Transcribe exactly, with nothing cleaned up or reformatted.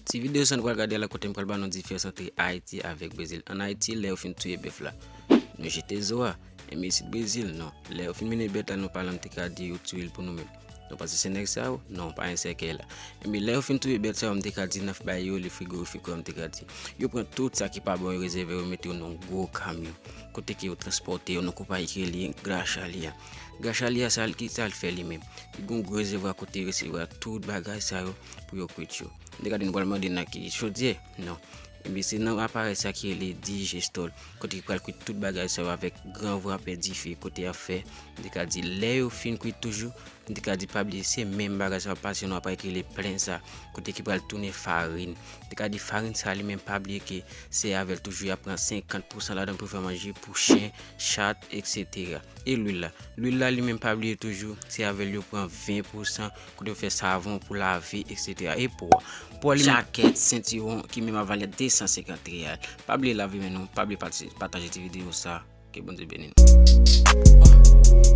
Ti videyo sa nou pral gade la kote m pral ba nou diferans ant Ayiti avèk Brezil. Ann Ayiti, lè yo fin touye bèf la, nou jete zo a. Enben isit Brezil, non. Lè yo fin mennen bèt la nan palè, m te ka di yo touye l pou nou menm. Nou panse se nèg sa yo? Non, pa gen sèkèy la. Enben lè yo fin touye bèt sa yo, m te ka di nan bay yo le frigorifik yo, m te ka di yo pran tout sa ki pa bon, yo rezève, yo mete yo nan gwo kamyon. Kote ke yo transpòte yo nan konpayi ki rele Graxalia. Graxalia sa, ki sa l fè li menm? Li gen yon gwo rezèvwa kote yo resevwa tout bagay sa yo pou yo kwit yo. M te ka di nou pral mande nan ki chodyè? Non. Enben se nan aparèy sa ki rele digestòl, kote ki pral kwit tout bagay sa yo avèk gran vrapè dife, kote y ap fè, m te ka di lè yo fin kwit toujou, m te ka di pa bliye se menm bagay sa yo pase nan aparèy ki rele plen sa, kote ki pral tounen farin. M te ka di farin sa li menm pa bliye ke se avè l toujou y ap pran senkant pousan ladan l pou fè manje pou chen, chat, etsetera. E lwil la? Lwil la li menm pa bliye toujou, se avè l yo pran ven pousan, kote yo fè savon pou lave, etsetera. E po a? Po a li jakèt, sentiwon ki menm a valè de san senkant reyal. Pa bliye lave men nou, pa bliye pati-, pataje ti videyo sa. Ke Bondye beni nou.